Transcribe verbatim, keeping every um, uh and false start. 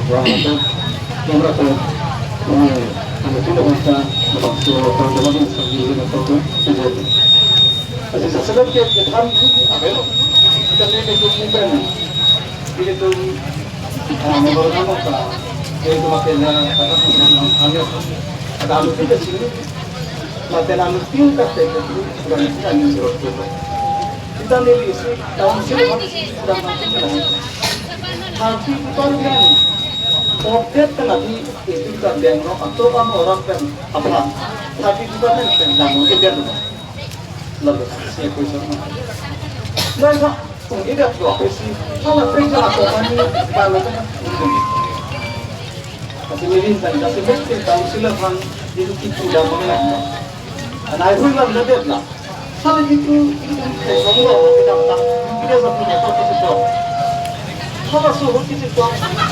Wah, itu, nomor satu, ini, ada tiga bangsa, bangsa, bangsa, bangsa, bangsa, bangsa, bangsa. Asli sasaran ke, ke tham, apa itu? Kita ini itu bukan, ini itu, ah, nomor nama, Pak. Ini itu makin, ah, kata, kata, kata, kata, Lapen anuttin kaprek itu kurang sih angin berot itu. Kita neli isi tahun sini harus sudah mati kan. Hati bukan kan. Odet kan lagi itu kita dengro atau kan orang kan apa? Hati bukan kan kan kamu itu dia tuh. Lalu saya kuisar. Nah, Ung, idak do, isi, hala preja ako mani, bala ka. Kasi mirin tan, kasi mesti tahu sila kan, itu kitu dah mengenai. Anak itu kan lebih lah. Hala itu, itu, eh, kamu lah, kita tak, kita tak punya apa-apa sih, so. Hala suhu kita tak.